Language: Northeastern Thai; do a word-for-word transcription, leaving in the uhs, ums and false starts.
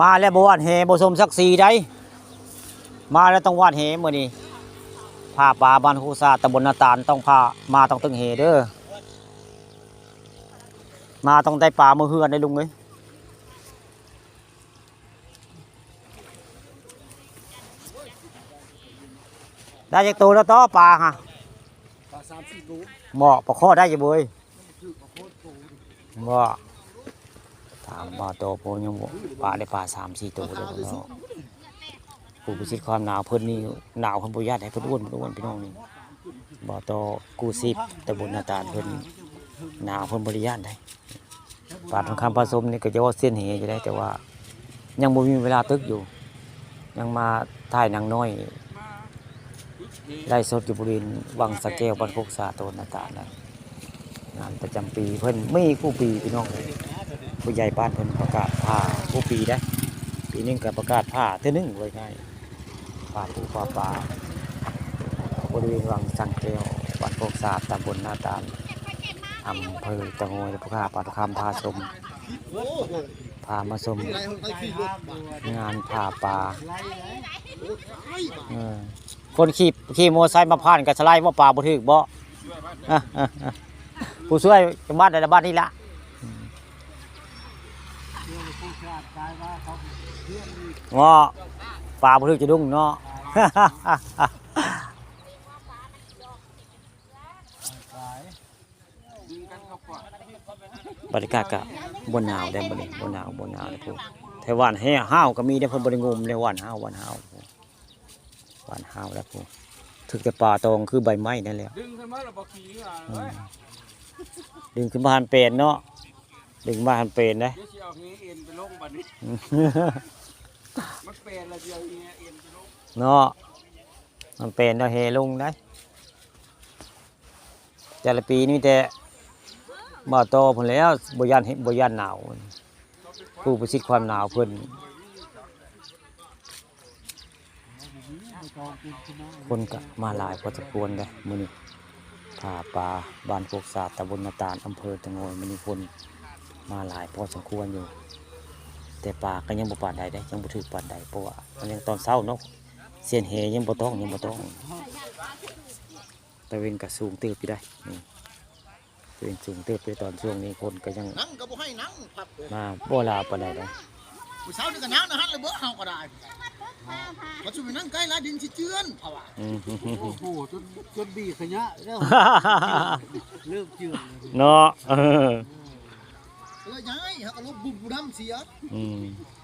มาแล้วบ่หว่านแหบ่สมศักดิ์ศรีได้ มาแล้วต้องหว่านแหมื้อนี้ พาปลาบ้านโคกสะอาดตำบลนาตาล ต้องพามาต้องตึงแหเด้อ มาต้องได้ปลามื้อเฮือนได้ลุงเอ้ย ได้จักโตแล้วต่อปลาฮะ ปลาสามสี่โล เหมาะปลาข้อได้อยู่เบ้ย เหมาะ ถามบ่าวโต โพยังบ่ ปลาได้ปลาสามสี่โตเลยเนาะ ผู้พิชิตความหนาวเพิ่นนี่ หนาวเพิ่นบ่ย่านให้เพิ่นอ้วน เพิ่นอ้วนพี่น้องนี่ บ่าวโตกู้ชีพตำบลนาตาลเพิ่น หนาวเพิ่นบ่ได้ย่านได้ ปลาทองคำผสมนี่ก็จะว่าเสี้ยนแหอยู่ได้ แต่ว่ายังบ่มีเวลาตึกอยู่ ยังมาถ่ายนางน้อย ไลฟ์สดอยู่บริเวณวังสะแก้ว บ้านโคกสะอาด ตำบลนาตาลนะ งานประจำปีเพิ่นมีคู่ปีพี่น้อง ผู้ใหญ่บ้านเพิ่นประกาศผ่าคู่ปีได้ ปีหนึ่งก็ประกาศผ่าเทื่อหนึ่ง ว่าง่าย ผ่าปูผ่าปลา บริเวณวังสะแก้ว บ้านโคกสะอาด ตำบลนาตาล อำเภอเต่างอย ผู้ค้าปลาทองคำพาชม พามาชมงานผ่าปลา เออ คนขี่ ขี่มอเตอร์ไซค์มาผ่านก็สไลด์บ่ ปลาบ่ถืกบ่ ผู้ช่วยบ้านใดละบ้านนี่ละ เนาะ ปลาบ่ถืกจะดุ้งเนาะ บรรยากาศก็บ่หนาวได้มื้อนี้ บ่หนาว บ่หนาวเลยพู้น แถวหว่านแห้วห้าวก็มีได้ เพิ่นบ่ได้งมในหว่านห้าว หว่านห้าว หว่านห้าวแล้วพู้น ถืกแต่ปลาตองคือใบไม้นั่นแหละ ดึงขึ้นมาแล้วบ่ขี่อ่ะ อืม เอ้ย ดึงขึ้นมาหันเป็นเนาะ ดึงมาหันเป็นนะ เดี๋ยวสิเอาเฮเอ็นไปลงบัดนี้ มันเป็นแล้วสิเอาเฮเอ็นไปลง เนาะ มันเป็นแล้วเฮลงได้ แต่ละปีนี่มีแต่บ่าวโตพู้นแหล้ว บ่ย่านเฮ บ่ย่านหนาว ผู้ประชิดความหนาวเพิ่น คนก็มาหลายพอสมควรเด้มื้อนี้ ผ่าปลาบ้านโคกสะอาด ตำบลนาตาล อำเภอเต่างอย มื้อนี้คนมาหลายพอสมควรอยู่ แต่ปลาก็ยังบ่ปานใดเด้ ยังบ่ถืกปานใด เพราะว่ามันยังตอนเช้าเนาะ เสี้ยนแหยังบ่ต้อง ยังบ่ต้อง ตะเวนก็สูงเติบอยู่ได้ นี่ ตะเวนสูงเติบอยู่ ตอนช่วงนี้คนก็ยัง นั่งก็บ่ให้นั่ง พับเลย มาบ่หลายปานใดเด้ มื้อเช้านี่ก็นั่งนะฮั่นเลย บ่เฮาก็ได้ มาสู่ไปนั่งใกล้ละ ดินสิเจือน เขาว่า อืม โอ้โห จน จนบีบขยะแล้ว เริ่มเจือนเลย เนาะ เออ แล้วย้าย เฮาก็ลบบุบน้ำเสีย อืม